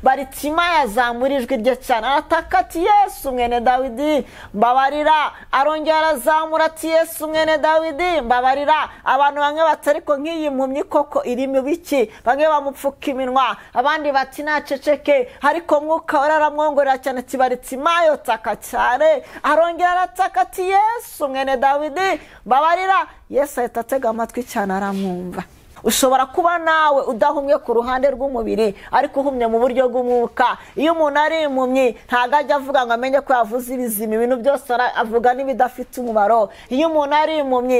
Baritimayo azamura ijwi rye cyane arataka ati Yesu mwene Dawidi mbabarira. Arongera arazamura ati Yesu mwene Dawidi mbabarira. Abantu bamwe bati ariko nk'iyi mpumyi koko iri mu biki? Bamwe bamupfuka iminwa, abandi bati naceceke. Ariko Mwuka Wera aramwongorera cyane ati Baritimayo taka cyane. Arongera arataka ati Yesu mwene Dawidi mbabarira. Yesu ahita atega amatwi cyane aramwumva. Ushobora kuba nawe udahumye ku ruhande rw'umubiri ariko uhumye mu buryo bw'umwuka. Iyo umuntu ari impumyi ntago ajya avuga ngo amenye ko yavuze ibizima, ibintu byose avuga n'ibidafite umumaro. Iyo umuntu ari impumyi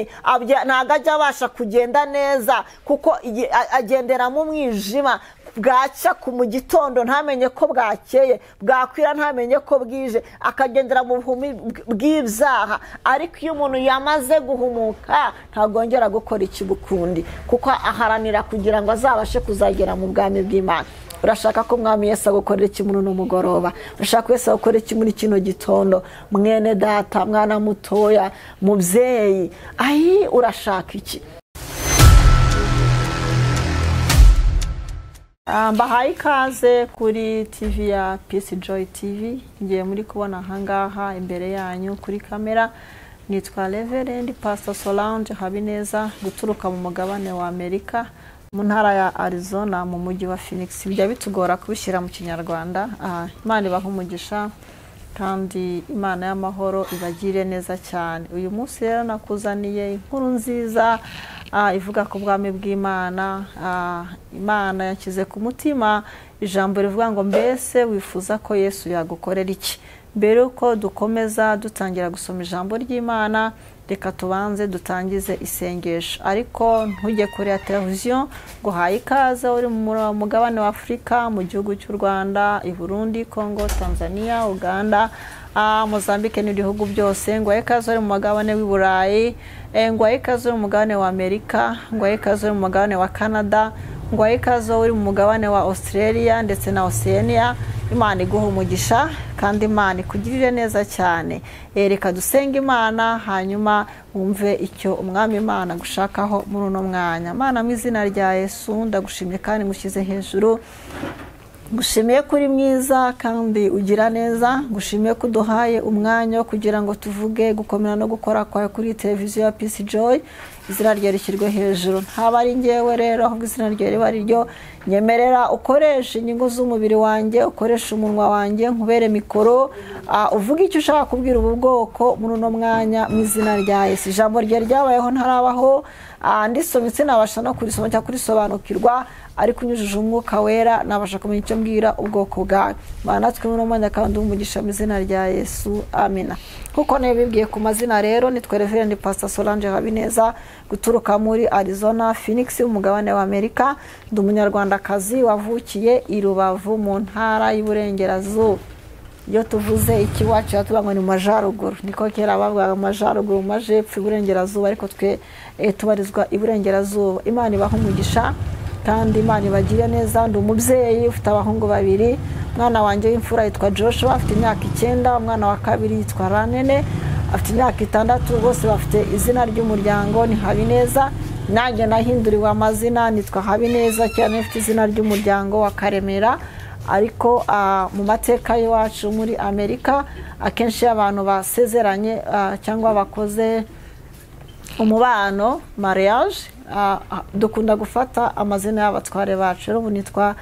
ntago ajya abasha kugenda neza kuko agendera mu mwijima. Bwacya ku mu gitondo ntamenye ko bwakeye, bwakwira ntamenye ko bwije, akagendera mu buhumi bw'ibyaha. Ariko iyo umuntu yamaze guhumuka ntagongera gukora ikibukundi, kuko aharanira kugira ngo azabashe kuzagera mu bwami bw'Imana. Urashaka ko Mwami Yesu agukorera iki muri uno mugoroba? Urashaka ko Yesu agukorera iki muri kino gitondo? Mwene data, mwana mutoya, mubyeyi, ayi urashaka iki? Mbahaye ikaze kuri TV ya Peace Joy TV. Ngiye muri kubona ahangaha imbere yanyu kuri kamera. Nitwa Reverend Pastor Solange Habineza, guturuka mu mugabane wa Amerika, mu ntara ya Arizona, mu mujyi wa Phoenix. Bijya bitugora kubishyira mu Kinyarwanda. Imana ibahe umugisha kandi Imana y'amahoro ibagire neza cyane. Uyu munsi rero nakuzaniye inkuru nziza ivuga ku bwami bw'Imana. Imana yashyize ku mutima ijambo rivuga ngo mbese wifuza ko Yesu yagukorera iki? Mbere uko dukomeza dutangira gusoma ijambo ry'Imana, reka tubanze dutangize isengesho. Ariko ntujye kure ya televiziyo, ngo haye ikaze uri mu mugabane wa Afurika, mu gihugu cy'u Rwanda, i Burundi, Congo, Tanzania, Uganda, Mozambique n'ibihugu byose. Ngo haye ikaze uri mu mugabane w'i Burayi, ngo haye ikaze uri mu mugabane wa Amerika, ngo haye ikaze uri mu mugabane wa Canada, ngo haye ikaze uri mu mugabane wa Australia ndetse na Oceania. Imana iguhe umugisha kandi Imana ikugirire neza cyane. Reka dusenge Imana hanyuma wumve icyo Umwami Imana gushakaho muri uno mwanya. Mana, mu izina rya Yesu ndagushimye kandi ngushyize hejuru. Ngushimiye kuri mwiza kandi ugira neza. Ngushimiye ko uduhaye umwanya wo kugira ngo tuvuge gukomera no gukora kwawe kuri televiziyo ya Peace Joy. Izina rye rishyirwe hejuru. Ntaba ari njyewe rero, ahubwo izina rye riba ari ryo. Nyemerera ukoreshe ingingo z'umubiri wanjye, ukoreshe umunwa wanjye, nkubere mikoro, uvuge icyo ushaka kubwira ubu bwoko muri uno mwanya mu izina rya Yesu. Ijambo rye ryabayeho ntarabaho, ndisometse nabasha no kurisoma cyangwa kurisobanukirwa, ariko unyujije Umwuka Wera nabasha kumenya icyo mbwira ubwoko bwawe. Mana twe muri uno mwanya kandi umugisha mu izina rya Yesu, amina. Kuko nabibwiye ku mazina rero, nitwa Reverend Pastor Solange Habineza, guturuka muri Arizona, Phoenix, umugabane wa Amerika. Ndi umunyarwandakazi wavukiye i Rubavu mu ntara y'Iburengerazuba. Iyo tuvuze ikiwacu tuvuga ngo ni mu majaruguru, niko kera bavugaga mu majaruguru, mu majepfo, iburengerazuba, ariko twe tubarizwa iburengerazuba. Imana ibahe umugisha kandi Imana ibagire neza. Ndi umubyeyi ufite abahungu babiri. Umwana wanjye w'imfura yitwa Joshua, afite imyaka 9. Umwana wa kabiri yitwa Ranene, afite imyaka 6. Bose bafite izina ry'umuryango ni Habineza. Nanjye nahinduriwe amazina, nitwa Habineza cyane, mfite izina ry'umuryango wa Karemera. Ariko mu mateka y'iwacu muri Amerika, akenshi abantu basezeranye cyangwa bakoze umubano mariage, dukunda gufata amazina y'abatware bacu. Rero ubu nitwa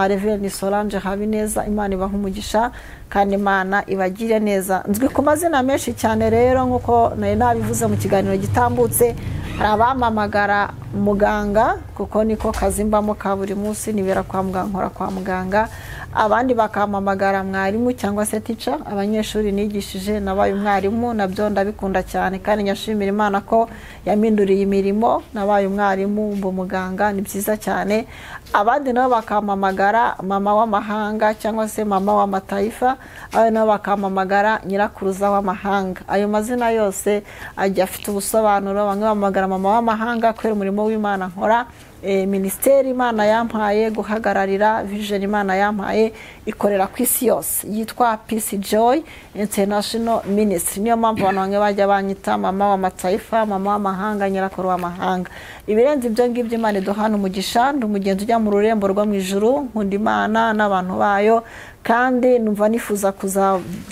Reverend Solange Habineza. Imana ibahe umugisha kandi Imana ibagire neza. Nzwi ku mazina menshi cyane rero, nkuko nari nabivuze mu kiganiro gitambutse. Hari abampamagara muganga kuko niko kazi mbamo ka buri munsi, nibera kwa muganga, nkora kwa muganga. Abandi bakampamagara mwarimu cyangwa se teacher. Abanyeshuri nigishije nabaye umwarimu, nabyo ndabikunda cyane kandi nyashimira Imana ko yampinduriye imirimo, nabaye umwarimu mba muganga, ni byiza cyane. Abandi nabo bakampamagara mama w'amahanga cyangwa se mama w'amataifa, abandi nabo bakampamagara nyirakuruza w'amahanga. Ayo mazina yose ajya afite ubusobanuro. Bamwe bampamagara mama w'amahanga kubera umurimo w'Imana nkora, minisiteri Imana yampaye guhagararira, vision Imana yampaye ikorera ku isi yose, yitwa Peace Joy International Ministry. Niyo mpamvu abantu bamwe bajya banyita mama w'amataifa, mama w'amahanga, nyirakuru w'amahanga. Ibirenze ibyo ngibyo, Imana iduhana umugisha. Ndi umugenzi ujya mu rurembo rwo mu ijuru, nkunda Imana n'abantu bayo, kandi numva nifuza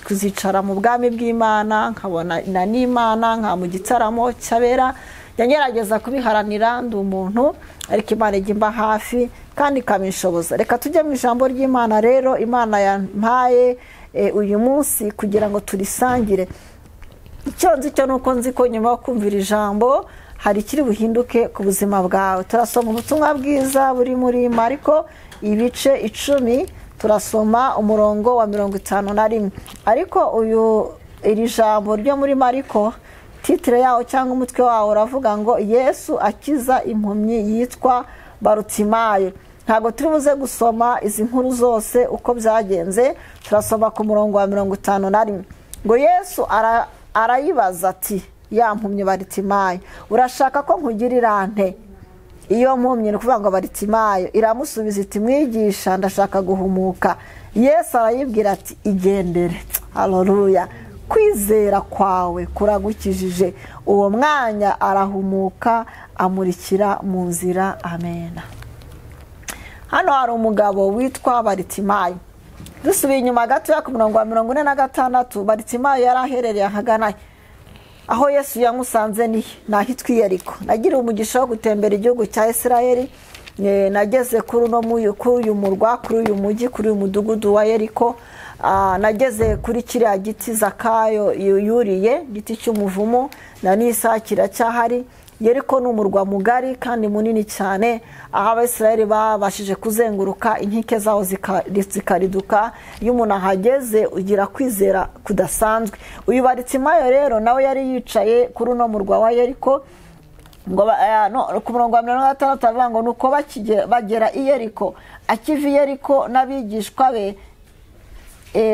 kuzicara mu bwami bw'Imana, nkabona na n'Imana, nka mu gitaramo cy'abera. Ngerageza kubiharanira, ndi umuntu, ariko Imana ijya imba hafi kandi ikabinshoboza. Reka tujye mu ijambo ry'Imana rero Imana yampaye uyu munsi kugira ngo turisangire. Icyo nzi cyo nuko nzi ko nyuma yo kumvira ijambo hari ikiri buhinduke ku buzima bwawe. Turasoma ubutumwa bwiza buri muri Mariko ibice 10, turasoma umurongo wa 51. Ariko uyu iri jambo ryo muri Mariko, titire yawo cyangwa umutwe wawo uravuga ngo Yesu akiza impumyi yitwa Barutimayo. Ntabwo turi buze gusoma izi nkuru zose uko byagenze, turasoma ku murongo wa 51 ngo Yesu arayibaza ati: ya mpumyi Barutimayo, urashaka ko nkugirira nte? Iyo mpumyi, ni ukuvuga ngo Barutimayo, iramusubiza iti: mwigisha, ndashaka guhumuka. Yesu arayibwira ati: igendere, haleluya, kwizera kwawe kuragukijije. Uwo mwanya arahumuka, amurikira mu nzira. Amena. Hano hari umugabo witwa Barutimayo. Dusubiye inyuma gato ku murongo wa 46, Barutimayo yari aherereye ahagana aho Yesu yamusanze, ni nahitwa Yeriko. Nagiriye umugisha wo gutembera igihugu cya Isirayeli, nageze kuri uyu murwa, kuri uyu mujyi, kuri uyu mudugudu wa Yeriko. Nageze kuri kiriya giti Zakayo yuriye, giti cy'umuvumo, na n'isaha kiracyahari. Yeriko ni umurwa mugari kandi munini cyane, aho Abisirayeli babashije kuzenguruka inkike zawo zikariduka. Iyo umuntu ahageze ugira kwizera kudasanzwe. Uyu Barutimayo rero nawe yari yicaye kuri uno murwa wa Yeriko. Ngo ku murongo wa 56 avuga ngo nuko bagera i Yeriko, akiva i Yeriko n'abigishwa be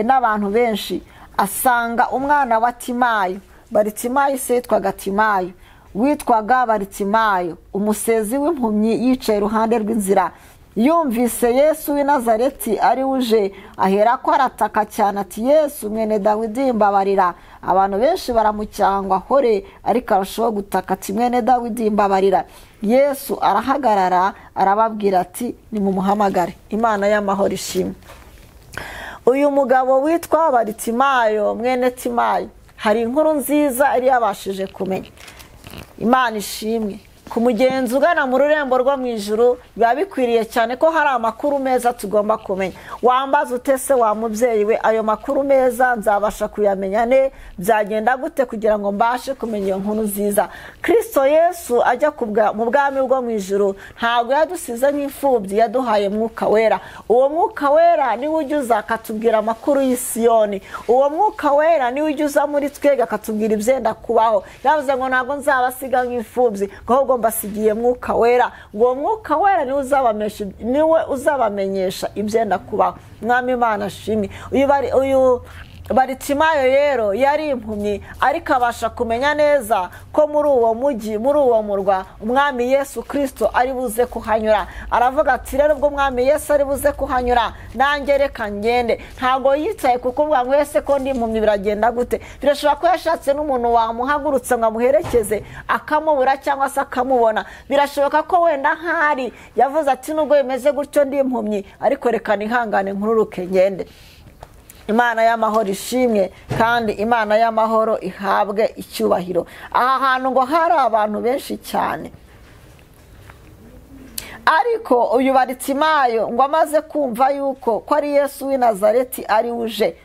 n'abantu benshi, asanga umwana wa Timayo. Barutimayo se yitwaga Timayo, witwaga Barutimayo, umusezi w'impumyi, yicaye iruhande rw'inzira. Yumvise Yesu w'i Nazareti ari uje, aherako arataka cyane ati: Yesu mwene Dawidi, mbabarira. Abantu benshi baramucyangwa hore, ariko arushaho gutaka ati: mwene Dawidi, mbabarira. Yesu arahagarara, arababwira ati: nimumuhamagare. Imana y'amahoro ishimwe. Uyu mugabo witwa Barutimayo mwene Timayo, hari inkuru nziza yari yabashije kumenya. Imana ishimwe. Ku mugenzi ugana mu rurembo rwo mu ijuru biba bikwiriye cyane ko hari amakuru meza tugomba kumenya. Wambaza utese wa mubyeyi we, ayo makuru meza nzabasha kuyamenya ne? Byagenda gute kugira ngo mbashe kumenya iyo nkuru nziza? Kristo Yesu ajya mu bwami bwo mu ijuru ntabwo yadusize nk'imfubyi, yaduhaye Mwuka Wera. Uwo Mwuka Wera niwe ujya uza akatubwira amakuru y'Isiyoni. Uwo Mwuka Wera niwe ujya uza muri twebwe akatubwira ibyenda kubaho. Yavuze ngo ntabwo nzabasiga nk'imfubyi, ahubwo mbasigiye Mwuka Wera. Ngo Mwuka Wera niwe uzabamenyesha ibyenda kubaho. Mwami Imana ashimwe. Uyu Barutimayo rero yari impumyi, ariko abasha kumenya neza ko muri uwo mujyi, muri uwo murwa, umwami Yesu Kristo ari buze kuhanyura. Aravuga ati: rero ubwo umwami Yesu ari buze kuhanyura, nanjye reka ngende. Ntago yitaye kuko ngo ese ko ndi impumyi biragenda gute. Birashobora ko yashatse n'umuntu wamuhagurutse ngo amuherekeze, akamubura cyangwa se akamubona. Birashoboka ko wenda nkari yavuze ati: nubwo bimeze gutyo ndi impumyi, ariko reka nihangane nkururuke ngende. Imana y'amahoro ishimwe, kandi Imana y'amahoro ihabwe icyubahiro. Aha hantu ngo hari abantu benshi cyane, ariko uyu Barutimayo ngo amaze kumva yuko ko ari Yesu w'i Nazareti ari uje,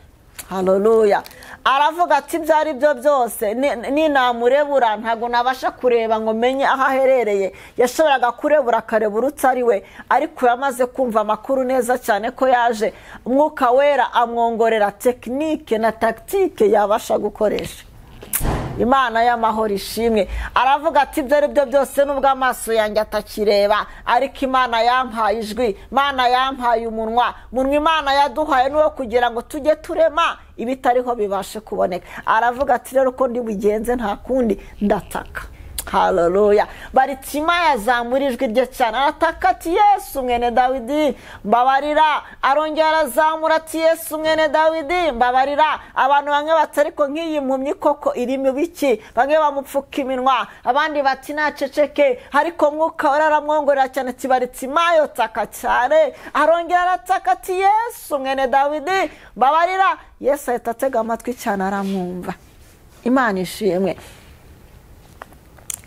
haleluya, aravuga ati: ibyo ari byo byose ninamurebura ntabwo nabasha kureba ngo menye aho aherereye. Yashoboraga kurebura akarebura utari we, ariko yamaze kumva amakuru neza cyane ko yaje, Umwuka Wera amwongorera tekinike na tactique yabasha gukoresha. Imana y'amahoro ishimwe. Aravuga ati: ibyo ari byo byose nubwo amaso yanjye atakireba, ariko Imana yampaye ijwi, Imana yampaye umunwa. Munwa Imana yaduhaye nuwo kugira ngo tujye turema ibitariho bibashe kuboneka. Aravuga ati: rero uko ndi bugenze nta kundi, ndataka. Haleluya. Baritimayo azamura ijwi rye cyane arataka ati Yesu mwene Dawidi mbabarira. Arongera arazamura ati Yesu mwene Dawidi mbabarira. Abantu bamwe bati ariko nk'iyi mpumyi koko iri mu biki? Bamwe bamupfuka iminwa, abandi bati naceceke, ariko Mwuka Wera aramwongorera cyane ati Baritimayo taka cyane. Arongera arataka ati Yesu mwene Dawidi mbabarira. Yesu ahita atega amatwi cyane aramwumva. Imana ishimwe.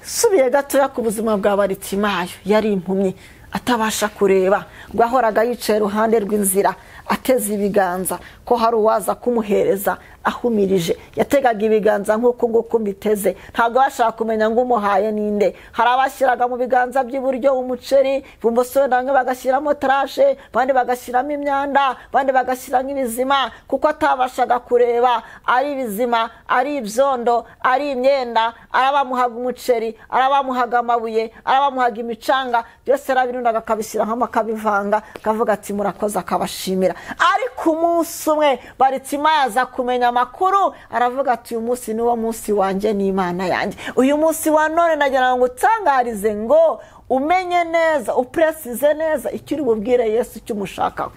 Subiye gatoya ku buzima bwa Baritimayo, yari impumyi atabasha kureba, ngo ahoraga yicaye iruhande rw'inzira ateze ibiganza ko hari uwaza kumuhereza ahumirije. Yategaga ibiganza nk'uko nguko mbiteze, ntabwo bashaka kumenya ngo umuhaye ninde. Hari abashyiraga mu biganza by'iburyo umuceri, ibumoso bamwe bagashyiramo trashe, abandi bagashyiramo imyanda, abandi bagashyiramo ibizima, kuko atabashaga kureba, ari ibizima, ari ibyondo, ari imyenda. Arabamuhaga umuceri, arabamuhaga amabuye, arabamuhaga imicanga, byose yarabirundaga akabishyira hamwe akabivanga, akavuga ati murakoze, akabashimira. Ariko umunsi umwe Baritimayo aza kumenya amakuru, aravuga ati uyu munsi niwo munsi wanjye n'Imana yanjye. Uyu munsi wa none nagira ngo utangarize ngo umenye neza, upresize neza icyo uri bubwire Yesu icyo umushakaho.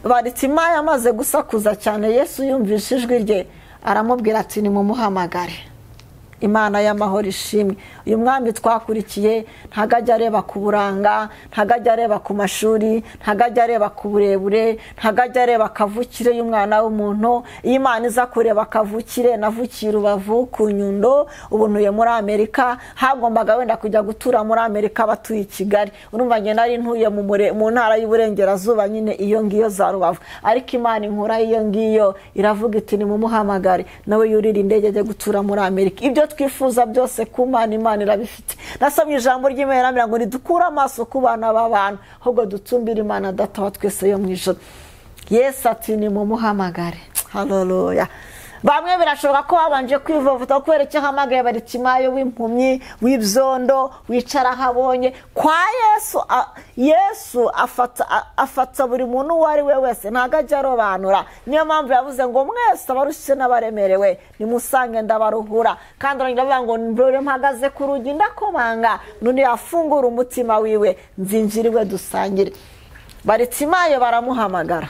Baritimayo amaze gusakuza cyane, Yesu yumvise ijwi rye aramubwira ati nimumuhamagare. Imana y'amahoro ishimwe. Uyu mwami twakurikiye ntago ajya areba ku buranga, ntago ajya areba ku mashuri, ntago ajya areba ku burebure, ntago ajya areba kavukire y'umwana w'umuntu. Iyo Imana iza kureba kavukire, navukiye Rubavu ku Nyundo, ubu ntuye muri Amerika, hagombaga wenda kujya gutura muri Amerika batuye i Kigali. Urumva njye nari ntuye mu ntara y'Iburengerazuba nyine iyo ngiyo za Rubavu, ariko Imana inkura iyo ngiyo iravuga iti nimumuhamagare, nawe yurira indege ajye gutura muri Amerika. Ibyo twifuza byose ku Mana, Imana irabifite. Nasomye ijambo ry'Imana ngo ntidukure amaso ku bana b'abantu, ahubwo dutumbire Imana Data wa twese yo mu ijuru. Yesu ati nimumuhamagare. Haleluya. Bamwe birashoboka ko babanje kwivuvuta kubera icyo ahamagaye Baritimayo w'impumyi, w'ibyondo, wicara ahabonye. Kwa Yesu, Yesu afata buri muntu uwo ari we wese, ntago ajya arobanura. Niyo mpamvu yavuze ngo mwese abarushye n'abaremerewe nimusange ndabaruhura. Kandi arongera avuga ngo ndore mpagaze ku rugi ndakomanga, none yafungura umutima wiwe nzinjira iwe dusangire. Baritimayo baramuhamagara.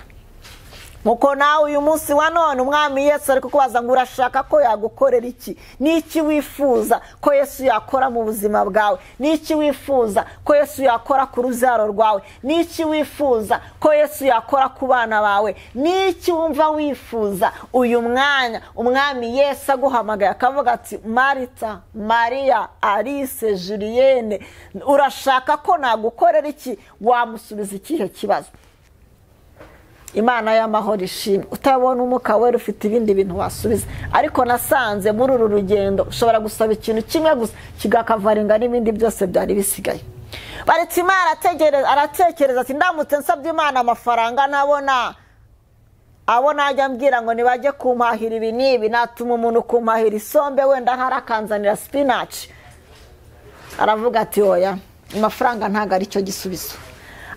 Muko nawe uyu munsi wa none umwami Yesu ari kukubaza ngo urashaka ko yagukorera iki? Niki wifuza ko Yesu yakora mu buzima bwawe? Niki wifuza ko Yesu yakora ku rubyaro rwawe? Niki wifuza ko Yesu yakora ku bana bawe? Niki wumva wifuza uyu mwanya umwami Yesu aguhamagaye akavuga ati Marita, Maria, Alice, Julienne, urashaka ko nagukorera iki? Wamusubiza ikihe kibazo? Imana y'amahoro ishimwe. Utabona Umwuka Wera ufite ibindi bintu wasubiza, ariko nasanze muri uru rugendo ushobora gusaba ikintu kimwe gusa kigakavaringa n'ibindi byose byari bisigaye. Baritimayo aratekereza ati ndamutse nsabye Imana amafaranga ntabona abo najya ambwira ngo nibajye kumpahira ibi n'ibi, natuma umuntu kumpahira isombe wenda harakanzanira spinach. Aravuga ati oya, amafaranga ntago ari cyo gisubizo.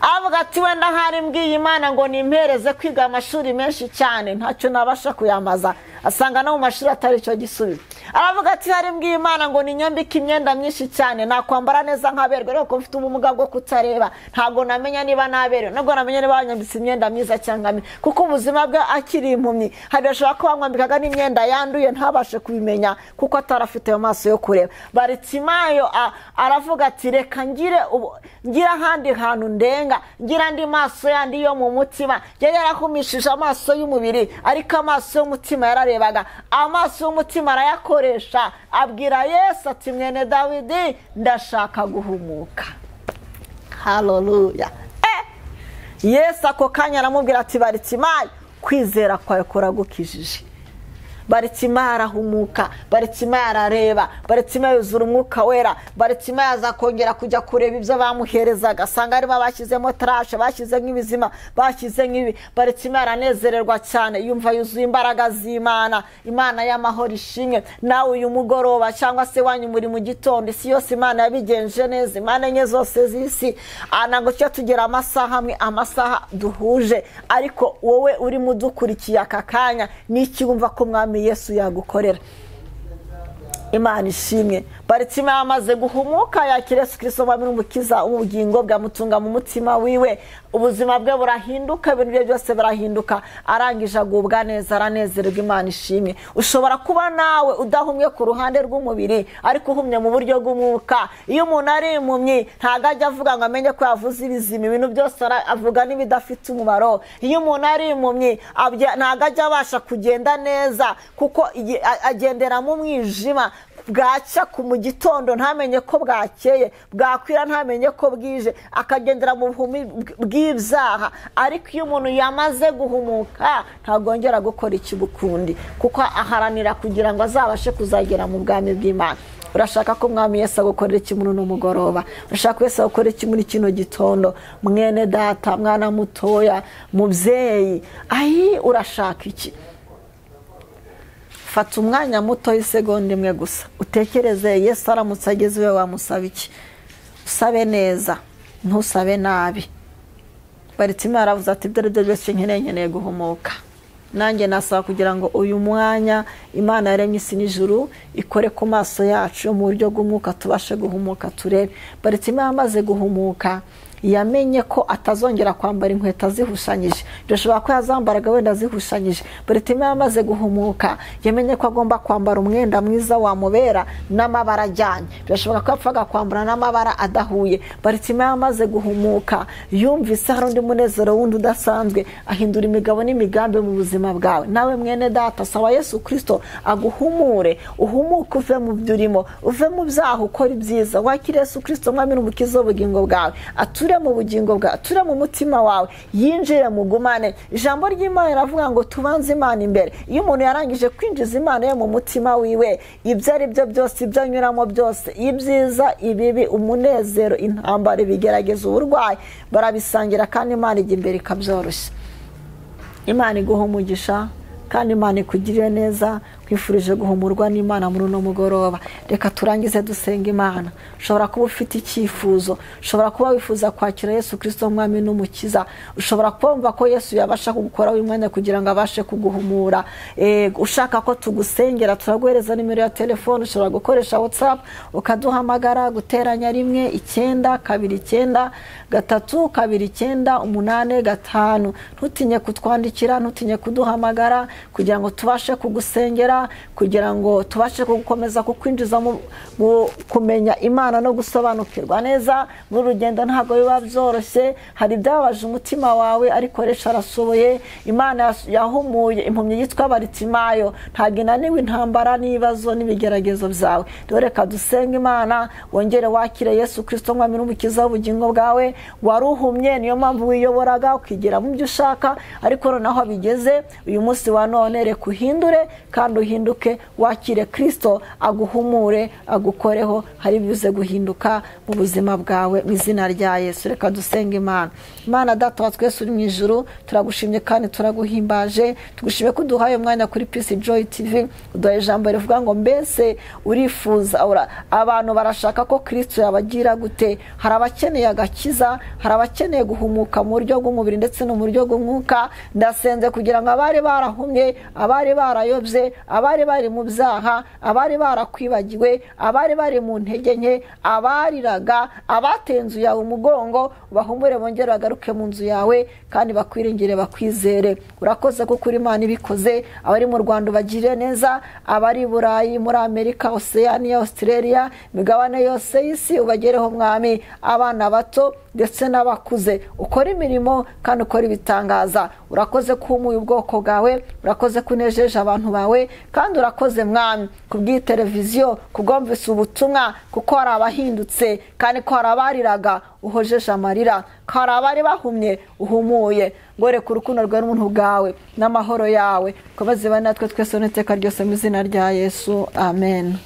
Avuga ati wenda hari mbwiye Imana ngo nimpereze kwiga amashuri menshi cyane, ntacyo nabasha kuyamaza. Asanga no mu mashuri atari cyo gisubizo. Aravuga ati hari mbwiye Imana ngo ninyambike imyenda myinshi cyane, nakwambara neza nkaberwa, ariko mfite ubumuga bwo kutareba, ntago namenya niba naberewe, ntabwo namenya niba banyambitse imyenda myiza cyangwa mibi, kuko ubuzima bwe akiri impumyi hari bashobora kuba bamwambikaga n'imyenda yanduye ntabashe kubimenya kuko atarafite ayo maso yo kureba. Baritimayo aravuga ati reka ngire ahandi hantu ndenga, ngira andi maso yandi yo mu mutima. Yari yarahumishije amaso y'umubiri, ariko amaso y'umutima yararebaga. Amaso y'umutima arayakoresha, abwira Yesu ati mwene Dawidi ndashaka guhumuka. Haleluya. Yesu ako kanya aramubwira ati Baritimayo, kwizera kwawe kuragukijije. Baritimayo arahumuka, Baritimayo arareba, Baritimayo yuzura Umwuka Wera, Baritimayo aza kongera kujya kureba ibyo bamuherezaga, asanga arimo bashyizemo trashe, bashyize nk'ibizima, bashyize nk'ibi. Baritimayo aranezererwa cyane, yumva yuzuye imbaraga z'Imana. Imana y'amahoro ishimwe. Nawe uyu mugoroba cyangwa se wanyu muri mu gitondo, isi yose Imana yabigenje neza, Imana enye zose z'isi, ntabwo tujya tugira amasaha amwe, amasaha duhuje, ariko wowe urimo udukurikiye aka kanya, n'iki wumva ko Mwami Yesu yagukorera? Imana ishimwe. Baritimayo amaze guhumuka yakira Yesu Kristo mwami n'umukiza, ubugingo bwamutunga mu mutima wiwe, ubuzima bwe burahinduka, ibintu bye byose birahinduka, arangije agubwa neza, aranezerwa. Imana ishimwe. Ushobora kuba nawe udahumye ku ruhande rw'umubiri, ariko uhumye mu buryo bw'umwuka. Iyo umuntu ari impumyi ntago ajya avuga ngo amenye ko yavuze ibizima, ibintu byose avuga n'ibidafite umumaro. Iyo umuntu ari impumyi ntago ajya abasha kugenda neza, kuko agendera mu mwijima. Bwacya ku mu gitondo ntamenye ko bwakeye, bwakwira ntamenye ko bwije, akagendera mu buhumi bw'ibyaha. Ariko iyo umuntu yamaze guhumuka ntagongera gukora ikibukundi, kuko aharanira kugira ngo azabashe kuzagera mu bwami bw'Imana. Urashaka ko Mwami Yesu agukorera iki muri uno mugoroba? Urashaka ko Yesu agukorera iki muri kino gitondo? Mwene data, mwana mutoya, mubyeyi, ayi urashaka iki? Fata umwanya muto w'isegonda imwe gusa utekereze, Yesu aramutse ageze iwe wamusaba iki? Usabe neza, ntusabe nabi. Baritimayo aravuze ati ibyo ari byo byose nkeneye guhumuka. Nanjye nasaba kugira ngo uyu mwanya Imana yaremye isi n'ijuru ikore ku maso yacu mu buryo bw'umwuka, tubashe guhumuka turebe. Baritimayo amaze guhumuka yamenye ko atazongera kwambara inkweto zihushanyije. Birashobora ko yazambaraga wenda zihushanyije. Baritimayo amaze guhumuka yamenye ko agomba kwambara umwenda mwiza wamubera n'amabara ajyanye. Birashoboka ko yapfaga kwambara n'amabara adahuye. Baritimayo amaze guhumuka yumvise hari undi munezero wundi udasanzwe, ahindura imigabo n'imigambi mu buzima bwawe. Nawe mwene data, saba Yesu Kristo aguhumure, uhumuke uve mu byo urimo, uve mu byaha ukora ibyiza. Wakire Yesu Kristo mwami n'umukiza w'ubugingo bwawe, ature mu bugingo bwawe, ature mu mutima wawe, yinjire mugumane. Ijambo ry'Imana riravuga ngo tubanze Imana imbere. Iyo umuntu yarangije kwinjiza Imana ye mu mutima wiwe, ibyo ari byo byose, ibyo anyuramo byose, ibyiza, ibibi, umunezero, intambara, ibigerageza, uburwayi, barabisangira kandi Imana ijya imbere ikabyoroshya. Imana iguha umugisha kandi Imana ikugirire neza. Kwifurije guhumurwa n'Imana muri uno mugoroba. Reka turangize dusenga Imana. Ushobora kuba ufite icyifuzo, ushobora kuba wifuza kwakira Yesu Kristo mwami n'umukiza, ushobora kumva ko Yesu yabasha kugukora uyu mwanya kugira ngo abashe kuguhumura. Ushaka ko tugusengera, turaguhereza nimero ya telefone, ushobora gukoresha WhatsApp ukaduhamagara, guteranya 1 9 2 9 3 2 9 8 5. Ntutinye kutwandikira, ntutinye kuduhamagara kugira ngo tubashe kugusengera, kugira ngo tubashe kugukomeza kukwinjiza mu kumenya Imana no gusobanukirwa neza. Muri rugendo ntabwo biba byoroshye, hari ibyababaje umutima wawe, ariko resha arashoboye. Imana yahumuye impumyi yitwa Baritimayo, ntabwo inaniwe intambara n'ibibazo n'ibigeragezo byawe. Rero reka dusenge Imana, wongere wakire Yesu Kristo mwami n'umukiza w'ubugingo bwawe. Waruhumye, niyo mpamvu wiyoboraga ukigira mu byo ushaka, ariko noneho bigeze uyu munsi wa none, reka uhindure kandi uhinduke, wakire Kristo aguhumure, agukoreho, hari bivuze guhinduka mu buzima bwawe mu izina rya Yesu. Reka dusenge Imana. Imana Data wa twese uri mu ijuru, turagushimye kandi turaguhimbaje, tugushimye ko uduhaye umwanya kuri Peace Joy TV, uduhaye ijambo rivuga ngo mbese urifuza, abantu barashaka ko Kristo yabagira gute? Hari abakeneye agakiza, hari abakeneye guhumuka mu buryo bw'umubiri ndetse no mu buryo bw'umwuka. Ndasenze kugira ngo abari barahumye, abari barayobye, abari bari mu byaha, abari barakwibagiwe, abari bari mu ntege nke, abariraga, abateye inzu yawe umugongo, bahumure bongere bagaruke mu nzu yawe kandi bakwiringire, bakwizere. Urakoze kuko uri Imana ibikoze. Abari mu Rwanda ubagirire neza, abari Burayi, muri Amerika, Oceania, Australia, imigabane yose y'isi ubagereho Mwami, abana bato ndetse n'abakuze, ukora imirimo kandi ukora ibitangaza. Urakoze kuhumuye ubwoko bwawe, urakoze kunejeje abantu bawe, kandi urakoze Mwami kubw'iyi televiziyo, kubwumvise ubutumwa, kuko hari abahindutse kandi ko hari abariraga uhojeje amarira, ko hari abari bahumye uhumuye. Ngo reka urukundo rwawe n'ubuntu bwawe n'amahoro yawe komeze bane natwe twese n'iteka ryose mu izina rya Yesu, amen.